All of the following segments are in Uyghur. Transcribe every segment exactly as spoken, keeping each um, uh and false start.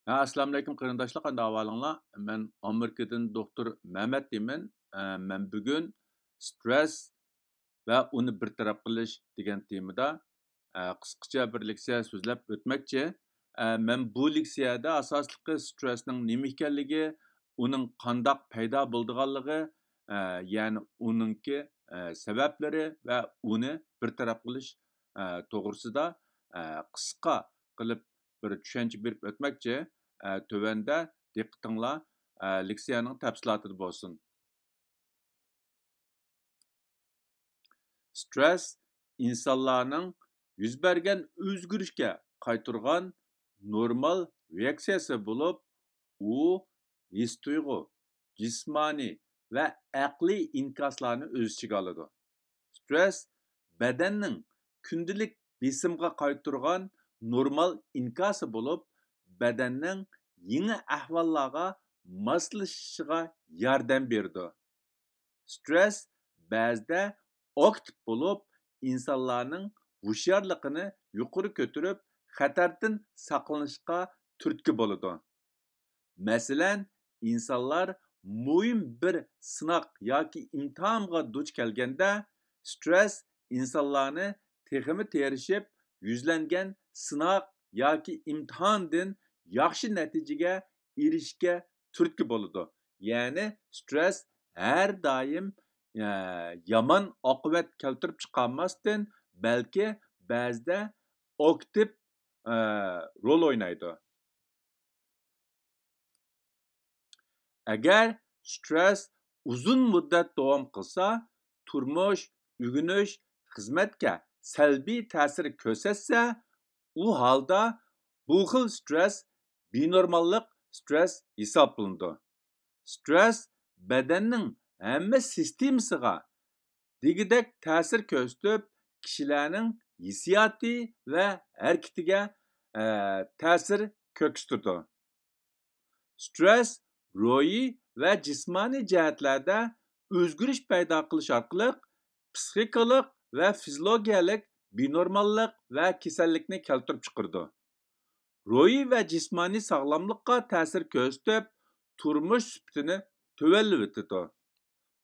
ھە، ئەسسالامۇئەلەيكۇم قېرىنداشلار، قانداق ئەھۋالىڭلار؟ مەن ئامېرىكىدىن دوختۇر مەمەت دەيمەن. ئە، مەن بۈگۈن سترېس ۋە ئۇنى بىر تەرەپ قىلىش دېگەن تېمىدا، ئە، قىسقىچە بىر لېكسىيە سۆزلەپ ئۆتمەكچى. ئە، مەن بۇ لېكسىيەدە ئاساسلىقى سترېسنىڭ نېمە ئىكەنلىكى، ئۇنىڭ قانداق پەيدا بولىدىغانلىقى، ئە، يەنى ئۇنىڭكى، ئە، سەۋەبلىرى ۋە ئۇنى بىر تەرەپ قىلىش، ئە، توغرىسىدا، ئە، قىسقا قىلىپ بىر چۈشەنچە بېرىپ ئۆتمەكچى. ئە، تۆۋەندە دىققىتىڭلار، ئە، لېكسىيەنىڭ تەپسىلاتىدا بولسۇن. سترېس ئىنسانلارنىڭ يۈز بەرگەن ئۆزگىرىشكە قايتۇرغان نورمال رېئاكسىيەسى بولۇپ، ئۇ ھېس-تۇيغۇ، جىسمانىي ۋە ئەقلىي ئىنكاسلارنى ئۆز ئىچىگە ئالىدۇ. سترېس بەدەننىڭ كۈندىلىك بېسىمغا قايتۇرغان نورمال ئىنكاسى بولۇپ، بەدەننىڭ يېڭى ئەھۋاللارغا ماسلىشىشىغا ياردەم بېرىدۇ. سترېس بەزىدە ئاكتىپ بولۇپ، ئىنسانلارنىڭ ھوشيارلىقىنى يۇقىرى كۆتۈرۈپ، خەتەردىن ساقلىنىشقا تۈرتكە بولىدۇ. مەسىلەن، ئىنسانلار مۇھىم بىر سىناق ياكى ئىمتىھانغا دۇچ كەلگەندە، سترېس ئىنسانلارنى تېخىمۇ تىرىشىپ، يۈزلەنگەن سىناق ياكى ئىمتىھاندىن ياخشى نەتىجىگە ئېرىشىشكە تۈرتكە بولىدۇ. يەنى سترېس ھەر دائىم، ئە، يامان ئاقىۋەت كەلتۈرۈپ چىقارماستىن، بەلكى بەزىدە ئاكتىپ، ئە، رول ئوينايدۇ. ئەگەر سترېس ئۇزۇن مۇددەت داۋام قىلسا، تۇرمۇش، ئۆگىنىش، خىزمەتكە سەلبىي تەسىر كۆرسەتسە، ئۇ ھالدا بۇ خىل سترېس بىنورماللىق سترېس ھېسابلىنىدۇ. سترېس بەدەننىڭ ھەممە سىستېمىسىغا دېگۈدەك تەسىر كۆرسىتىپ، كىشىلەرنىڭ ھېسسىياتى ۋە ھەرىكىتىگە، ئە، تەسىر كۆرسىتىدۇ. سترېس روھىي ۋە جىسمانىي جەھەتلەردە ئۆزگىرىش پەيدا قىلىش ئارقىلىق پسىخىكىلىق ۋە فىزىولوگىيەلىك بىنورماللىق ۋە كېسەللىكنى كەلتۈرۈپ چىقىرىدۇ. روھىي ۋە جىسمانىي ساغلاملىققا تەسىر كۆرسىتىپ، تۇرمۇش سۈپىتىنى تۆۋەنلىۋېتىدۇ.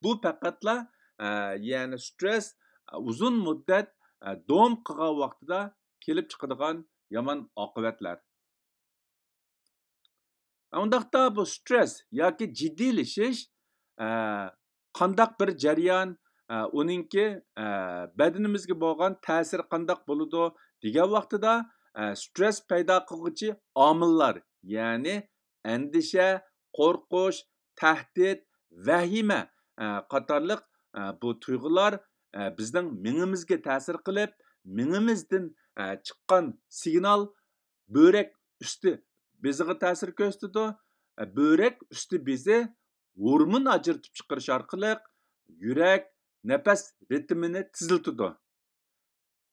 بۇ پەقەتلا، ئە، يەنى سترېس، ئە، ئۇزۇن مۇددەت، ئە، داۋام قىلغان ۋاقتىدا كېلىپ چىقىدىغان يامان ئاقىۋەتلەر. ئۇنداقتا بۇ سترېس ياكى جىددىيلىشىش، ئە، قانداق بىر جەريان، ئە، ئۇنىڭكى، ئە، بەدىنىمىزگە بولغان تەسىرى قانداق بولىدۇ دېگەن ۋاقتىدا، ئە، سترېس پەيدا قىلغۇچى ئامىللار، يەنى ئەندىشە، قورقۇش، تەھدىت، ۋەھىمە، ئە، قاتارلىق، ئە، بۇ تۇيغۇلار، ئە، بىزنىڭ مېڭىمىزگە تەسىر قىلىپ، مېڭىمىزدىن، ئە، چىققان سىگنال بۆرەك ئۈستى بېزىغا تەسىر كۆرسىتىدۇ. ئە، بۆرەك ئۈستى بېزى ھورمون ئاجرىتىپ چىقىرىش ئارقىلىق يۈرەك، نەپەس رىتىمىنى تېزلىتىدۇ.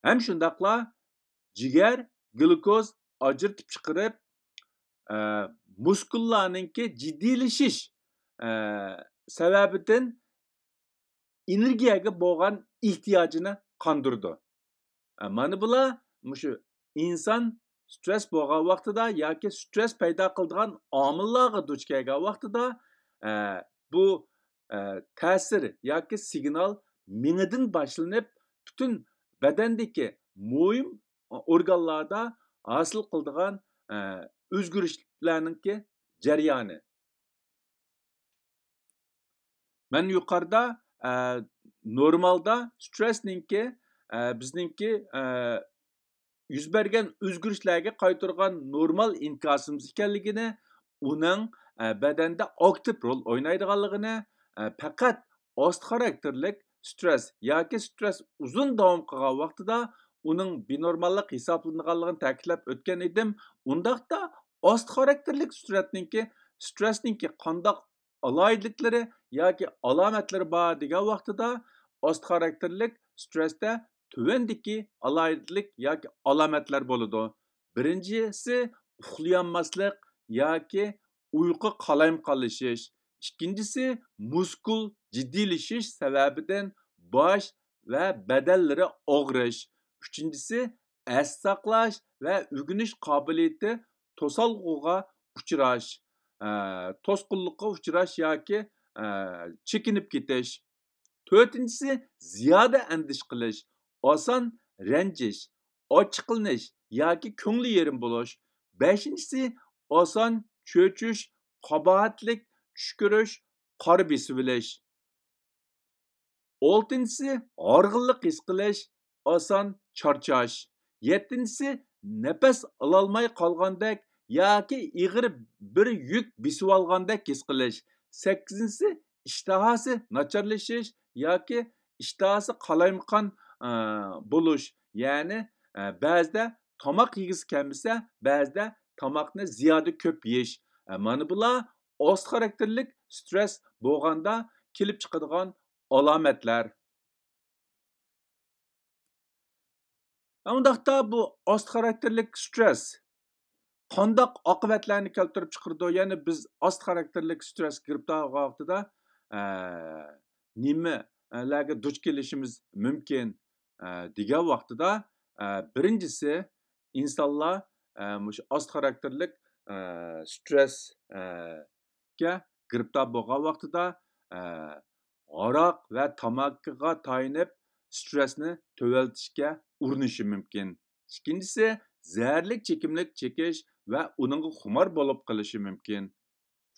ھەم شۇنداقلا جىگەر گلۇكوز ئاجرىتىپ چىقىرىپ، ئە، مۇسكۇللارنىڭكى جىددىيلىشىش، ئە، سەۋەبىدىن ئېنېرگىيەگە بولغان ئېھتىياجىنى قاندۇرىدۇ. ئە، مانا بۇلار مۇشۇ ئىنسان سترېس بولغان ۋاقتىدا ياكى سترېس پەيدا قىلىدىغان ئامىللارغا دۇچ كەلگەن ۋاقتىدا، ئە، بۇ، ئە، تەسىر ياكى سىگنال مېڭىدىن باشلىنىپ، پۈتۈن بەدەندىكى مۇھىم ئورگانلاردا ھاسىل قىلىدىغان، ئە، ئۆزگىرىشلەرنىڭكى جەريانى. مەن يۇقىرىدا، ئە، نورمالدا سترېسنىڭكى، ئە، بىزنىڭكى، ئە، يۈز بەرگەن ئۆزگىرىشلەرگە قايتۇرغان نورمال ئىنكاسىمىز ئىكەنلىكىنى، ئۇنىڭ، ئە، بەدەندە ئاكتىپ رول ئوينايدىغانلىقىنى، ئە، پەقەت ئاستا خاراكتېرلىك سترېس ياكى سترېس ئۇزۇن داۋام قىلغان ۋاقتىدا ئۇنىڭ بىنورماللىق ھېسابلىنىدىغانلىقىنى تەكىتلەپ ئۆتكەن ئىدىم. ئۇنداقتا ئاستا خاراكتېرلىك سترېسنىڭكى، سترېسنىڭكى قانداق ئالاھىدىلىكلىرى ياكى ئالامەتلىرى بار دېگەن ۋاقتىدا، ئاستا خاراكتېرلىك سترېستا تۆۋەندىكى ئالاھىدىلىك ياكى ئالامەتلەر بولىدۇ. بىرىنچىسى، ئۇخلىيالماسلىق ياكى ئۇيقۇ قالايمىقانلىشىش. ئىككىنچىسى، مۇسكۇل جىددىيلىشىش سەۋەبىدىن باش ۋە بەدەنلىرى ئاغرىش. ئۈچىنچىسى، ئەس ساقلاش ۋە ئۆگىنىش قابىلىيىتى توسالغۇغا ئۇچراش، ئە، توسقۇنلۇققا ئۇچراش ياكى، ئە، چېكىنىپ كېتىش. تۆتىنچىسى، زىيادە ئەندىشە قىلىش، ئاسان رەنجىش، ئاچچىقلىنىش ياكى كۆڭلى يېرىم بولۇش. بەشىنچىسى، ئاسان چۆچۈش، قاباھەتلىك چۈش كۆرۈش، قارا بېسىۋېلىش. ئالتىنچىسى، ھارغىنلىق ھېس قىلىش، ئاسان چارچاش. يەتتىنچىسى، نەپەس ئالالماي قالغاندەك ياكى ئېغىر بىر يۈك بېسىۋالغاندەك ھېس قىلىش. سەككىزىنچىسى، ئىشتىھاسى ناچارلىشىش ياكى ئىشتىھاسى قالايمىقان، ئە، بولۇش. يەنى، ئە، بەزىدە تاماق يېگۈسى كەلمىسە، بەزىدە تاماقنى زىيادە كۆپ يېيىش. ئە، مانا بۇلار ئاست خاراكتېرلىك سترېس بولغاندا كېلىپ چىقىدىغان ئالامەتلەر. ئۇنداقتا بۇ ئاست خاراكتېرلىك سترېس قانداق ئاقىۋەتلەرنى كەلتۈرۈپ چىقىرىدۇ؟ يەنى بىز ئاست خاراكتېرلىك سترېسكە گىرىپتار بولغان ۋاقتىدا، ئە، نېمىلەرگە دۇچ كېلىشىمىز مۇمكىن، ئە، دېگەن ۋاقتىدا، ئە، بىرىنچىسى، ئىنسانلار، ئە، مۇشۇ ئاست خاراكتېرلىك، ئە، سترېس، ئە، گە گىرىپتار بولغان ۋاقتىدا، ئە، ھاراق ۋە تاماكىغا تايىنىپ، سترېسنى تۆۋەنلىتىشكە ئۇرۇنۇشى مۇمكىن. ئىككىنچىسى، زەھەرلىك چېكىملىك چېكىش ۋە ئۇنىڭغا خۇمار بولۇپ قېلىشى مۇمكىن.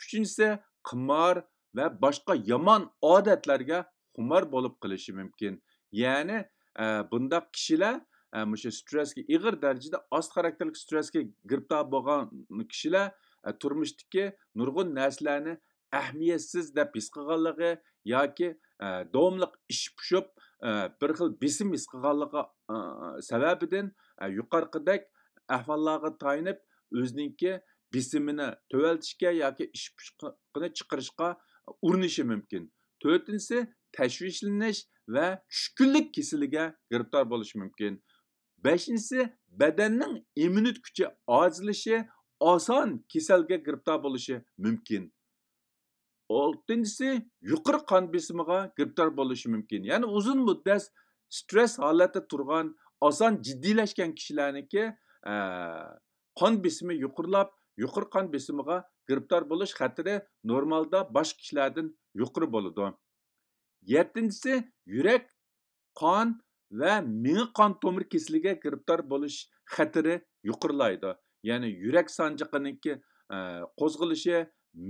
ئۈچىنچىسى، قىمار ۋە باشقا يامان ئادەتلەرگە خۇمار بولۇپ قېلىشى مۇمكىن. يەنى، ئە، بۇنداق كىشىلەر، ئە، مۇشۇ سترېسكە، ئېغىر دەرىجىدە ئاست خاراكتېرلىك سترېسكە گىرىپتار بولغان كىشىلەر، ئە، تۇرمۇشتىكى نۇرغۇن نەرسىلەرنى ئەھمىيەتسىز دەپ ھېس قىلغانلىقى ياكى، ئە، داۋاملىق ئىچ پۇشۇپ، ئە، بىر خىل بېسىم ھېس قىلغانلىقى، ئە، سەۋەبىدىن، ئە، يۇقىرىقىدەك ئەھۋاللارغا تايىنىپ، ئۆزىنىڭكى بېسىمىنى تۆۋەنلىتىشكە ياكى ئىچ پۇشۇقىنى چىقىرىشقا ئۇرۇنۇشى مۇمكىن. تۆتىنچىسى، تەشۋىشلىنىش ۋە چۈشكۈنلۈك كېسىلىگە گىرىپتار بولۇشى مۇمكىن. بەشىنچىسى، بەدەننىڭ ئىممۇنىتېت كۈچى ئاجىزلىشى، ئاسان كېسەلگە گىرىپتار بولۇشى مۇمكىن. ئالتىنچىسى، يۇقىرى قان بېسىمىغا گىرىپتار بولۇشى مۇمكىن. يەنى ئۇزۇن مۇددەت سترېس ھالەتتە تۇرغان، ئاسان جىددىيلەشكەن كىشىلەرنىڭكى، ئە، قان بېسىمى يۇقىرىلاپ، يۇقىرى قان بېسىمىغا گىرىپتار بولۇش خەتىرى نورمالدا باشقا كىشىلەردىن يۇقىرى بولىدۇ. يەتتىنچىسى، يۈرەك، قان ۋە مېڭە قان تومۇر كېسىلىگە گىرىپتار بولۇش خەتىرى يۇقىرىلايدۇ. يەنى يۈرەك سانجىقىنىڭكى، ئە، قوزغىلىشى،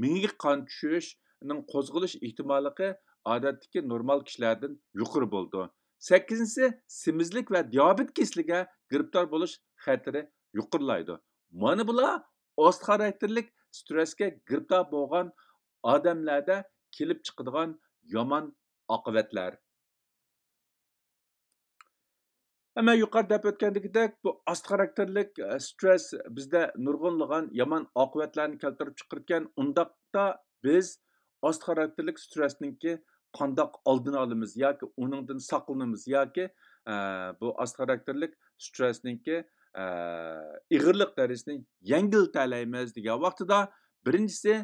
مېڭىگە قان چۈشۈشنىڭ قوزغىلىش ئېھتىماللىقى ئادەتتىكى نورمال كىشىلەردىن يۇقىرى بولىدۇ. سەككىزىنچىسى، سېمىزلىك ۋە دىيابېت كېسىلىگە گىرىپتار بولۇش خەتىرى يۇقىرىلايدۇ. مانا بۇلار ئاست خاراكتېرلىك سترېسكە گىرىپتار بولغان ئادەملەردە كېلىپ چىقىدىغان يامان ئاقىۋەتلەر. ھەممە يۇقىرىدا دەپ ئۆتكەندىكىدەك، بۇ ئاست خاراكتېرلىك، ئە، سترېس بىزدە نۇرغۇنلىغان يامان ئاقىۋەتلەرنى كەلتۈرۈپ چىقىرىدىكەن. ئۇنداقتا بىز ئاست خاراكتېرلىك سترېسنىڭكى قانداق ئالدىنى ئالىمىز ياكى ئۇنىڭدىن ساقلىنىمىز ياكى، ئە، بۇ ئاست خاراكتېرلىك سترېسنىڭكى، ئە، ئېغىرلىق دەرىجىسىنى يەڭگىللىتەلەيمىز دېگەن ۋاقتىدا، بىرىنچىسى،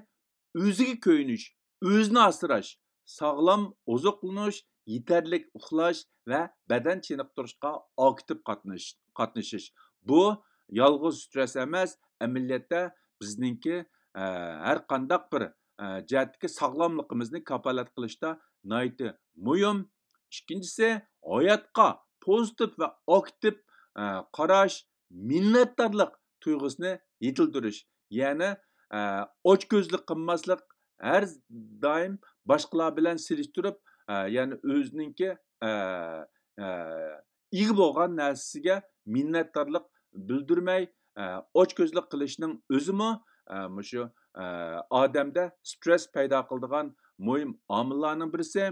ئۆزىگە كۆيۈنۈش، ئۆزىنى ئاسراش، ساغلام ئوزۇقلىنىش، يېتەرلىك ئۇخلاش ۋە بەدەن چېنىقتۇرۇشقا ئاكتىپ قاتنىش-، قاتنىشىش. بۇ يالغۇز سترېس ئەمەس، ئەمەلىيەتتە بىزنىڭكى، ئە، ھەر قانداق بىر، ئە، جەھەتتىكى ساغلاملىقىمىزنى كاپالەت قىلىشتا ناھايىتى مۇھىم. ئىككىنچىسى، ھاياتقا پوزىتىپ ۋە ئاكتىپ، ئە، قاراش، مىننەتدارلىق تۇيغۇسىنى يېتىلدۈرۈش. يەنى، ئە، ئوچكۆزلۈك قىلماسلىق، ھەر دائىم باشقىلار بىلەن سېلىشتۇرۇپ، ئە، يەنى ئۆزىنىڭكى، ئە، ئە، ئىگە بولغان نەرسىسىگە مىننەتدارلىق بىلدۈرمەي، ئە، ئوچكۆزلۈك قىلىشنىڭ ئۆزىمۇ، ئە، مۇشۇ، ئە، ئادەمدە سترېس پەيدا قىلىدىغان مۇھىم ئامىللارنىڭ بىرسى.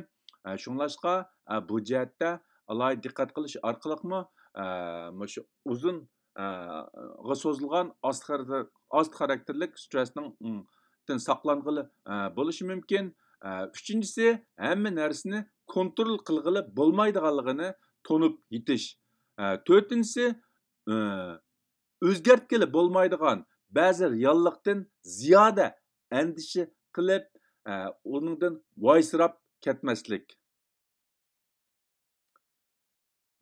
ئە، شۇڭلاشقا، ئە، بۇ جەھەتتە ئالاھىدە دىققەت قىلىش ئارقىلىقمۇ، ئە، مۇشۇ ئۇزۇن، ئە، غا سوزۇلغان ئاست خاراكتېر-، ئاست خاراكتېرلىك سترېسنىڭ، ئىم، دىن ساقلانغىلى، ئە، بولۇشى مۇمكىن. ئە، ئۈچىنچىسى، ھەممە نەرسىنى كونترول قىلغىلى بولمايدىغانلىقىنى تونۇپ يېتىش. ئە، تۆتىنچىسى، ئە، ئۆزگەرتكىلى بولمايدىغان بەزى رېئاللىقتىن زىيادە ئەندىشە قىلىپ، ئە، ئۇنىڭدىن ۋايسىراپ كەتمەسلىك.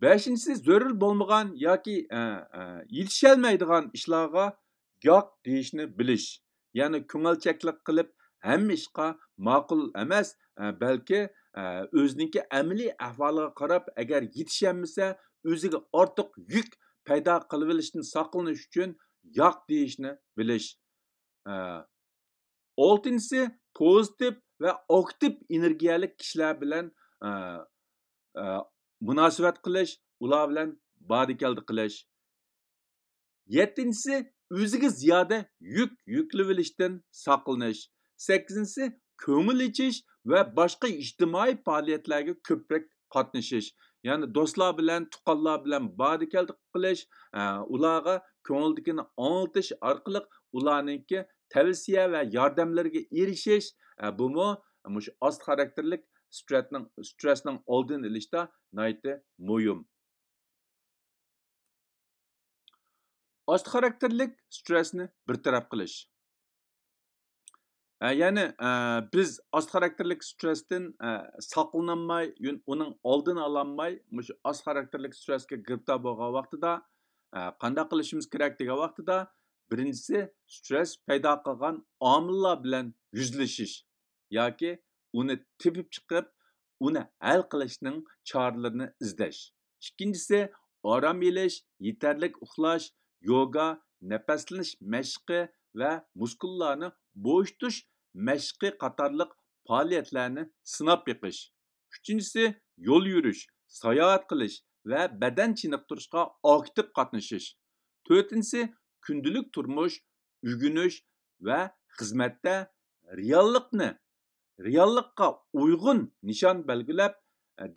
بەشىنچىسى، زۆرۈر بولمىغان ياكى، ئە، ئە، يېتىشەلمەيدىغان ئىشلارغا ياق دېيىشنى بىلىش. يەنى كۆڭۈلچەكلىك قىلىپ ھەممە ئىشقا ماقۇل ئەمەس، ئە، بەلكى، ئە، ئۆزىنىڭكى ئەمەلىي ئەھۋالىغا قاراپ، ئەگەر يېتىشەلمىسە، ئۆزىگە ئارتۇق يۈك پەيدا قىلىۋېلىشتىن ساقلىنىش ئۈچۈن ياق دېيىشنى بىلىش. ئە، ئالتىنچىسى، پوزىتىپ ۋە ئاكتىپ ئېنېرگىيەلىك كىشىلەر بىلەن، ئە، ئە، مۇناسىۋەت قىلىش، ئۇلار بىلەن باردا-كەلدە قىلىش. يەتتىنچىسى، ئۆزىگە زىيادە يۈك يۈكلىۋېلىشتىن ساقلىنىش. سەككىزىنچىسى، كۆڭۈل ئېچىش ۋە باشقا ئىجتىمائىي پائالىيەتلەرگە كۆپرەك قاتنىشىش. يەنى دوستلار بىلەن، تۇغقانلار بىلەن باردا-كەلدە قىلىش، ئە، ئۇلارغا كۆڭۈلدىكىنى ئاڭلىتىش ئارقىلىق ئۇلارنىڭكى تەۋسىيە ۋە ياردەملىرىگە ئېرىشىش، ئە، بۇمۇ مۇشۇ ئاست خاراكتېرلىك سترېسنىڭ، سترېسنىڭ ئالدىنى ئېلىشتا ناھايىتى مۇھىم. ئاست خاراكتېرلىك سترېسنى بىر تەرەپ قىلىش. ئە، يەنى، ئە، بىز ئاست خاراكتېرلىك سترېستىن، ئە، ساقلىنالماي، يون-، ئۇنىڭ ئالدىنى ئالالماي، مۇشۇ ئاست خاراكتېرلىك سترېسكە گىرىپتار بولغان ۋاقتىدا، ئە، قانداق قىلىشىمىز كېرەك دېگەن ۋاقتىدا، بىرىنچىسى، سترېس پەيدا قىلغان ئامىللار بىلەن يۈزلىشىش ياكى ئۇنى تېپىپ چىقىپ، ئۇنى ھەل قىلىشنىڭ چارىلىرىنى ئىزدەش. ئىككىنچىسى، ئارام ئېلىش، يېتەرلىك ئۇخلاش، يوگا، نەپەسلىنىش مەشقى ۋە مۇسكۇللارنى بوشىتىش مەشقى قاتارلىق پائالىيەتلەرنى سىناپ بېقىش. ئۈچىنچىسى، يول يۈرۈش، ساياھەت قىلىش ۋە بەدەن چېنىقتۇرۇشقا ئاكتىپ قاتنىشىش. تۆتىنچىسى، كۈندىلىك تۇرمۇش، ئۆگىنىش ۋە خىزمەتتە رېئاللىقنى، رېئاللىققا ئۇيغۇن نىشان بەلگىلەپ،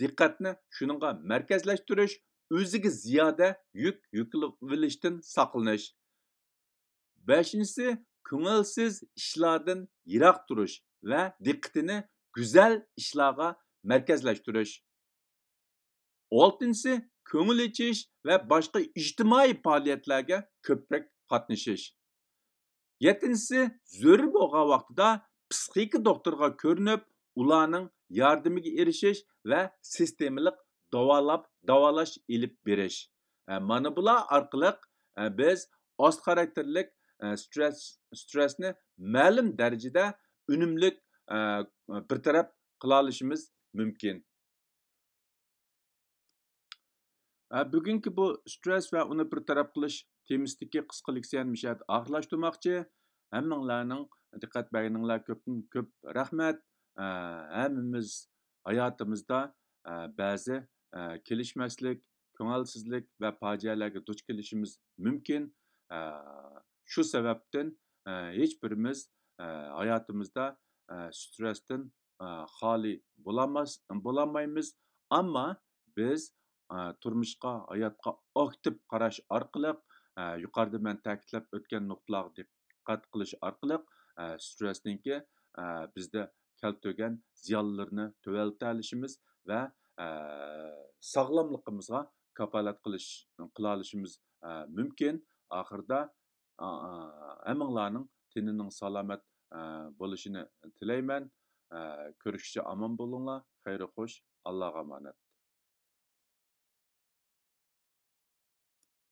دىققەتنى شۇنىڭغا مەركەزلەشتۈرۈش، ئۆزىگە زىيادە يۈك يۈكلىۋېلىشتىن ساقلىنىش. بەشىنچىسى، كۆڭۈلسىز ئىشلاردىن يىراق تۇرۇش ۋە دىققىتىنى گۈزەل ئىشلارغا مەركەزلەشتۈرۈش. ئالتىنچىسى، كۆڭۈل ئېچىش ۋە باشقا ئىجتىمائىي پائالىيەتلەرگە كۆپرەك قاتنىشىش. يەتتىنچىسى، زۆرۈر بولغان ۋاقتىدا پسىخىكا دوختۇرىغا كۆرۈنۈپ، ئۇلارنىڭ ياردىمىگە ئېرىشىش ۋە سىستېمىلىق داۋالاپ، داۋالاش ئېلىپ بېرىش. ئە، مانا بۇلار ئارقىلىق، ئە، بىز ئاست خاراكتېرلىك، ئە، سترېس، سترېسنى مەلۇم دەرىجىدە ئۈنۈملۈك، ئە، بىر تەرەپ قىلالىشىمىز مۇمكىن. ئە، بۈگۈنكى بۇ سترېس ۋە ئۇنى بىر تەرەپ قىلىش تېمىسىدىكى قىسقا لېكسىيەنى مۇشۇ يەردە ئاخىرلاشتۇرماقچى. ھەممىڭلارنىڭ دىققەت بەرگىنىڭلار كۆپتىن كۆپ رەھمەت. ئە، ھەممىمىز ھاياتىمىزدا، ئە، بەزى، ئە، كېلىشمەسلىك، كۆڭۈلسىزلىك ۋە پاجىئەلەرگە دۇچ كېلىشىمىز مۇمكىن. ئە، شۇ سەۋەبتىن، ئە، ھېچ بىرىمىز، ئە، ھاياتىمىزدا، ئە، سترېستىن، ئە، خالىي بولالماس-، بولالمايمىز. ئەمما بىز، ئە، تۇرمۇشقا، ھاياتقا ئاكتىپ قاراش ئارقىلىق، ئە، يۇقىرىدا مەن تەكىتلەپ ئۆتكەن نۇقتىلارغا دىققەت قىلىش ئارقىلىق، ئە، سترېسنىڭكى، ئە، بىزدە كەلتۈرگەن زىيانلىرىنى تۆۋەنلىتەلىشىمىز ۋە، ئە، ساغلاملىقىمىزغا كاپالەت قىلىش، قىلالىشىمىز، ئە، مۇمكىن. ئاخىرىدا، ئا، ئا، ھەممىڭلارنىڭ تېنىنىڭ سالامەت، ئە، بولۇشىنى تىلەيمەن. ئە، كۆرۈشكىچە ئامان بولۇڭلار. خەير خوش. ئاللاغا ئامانەت.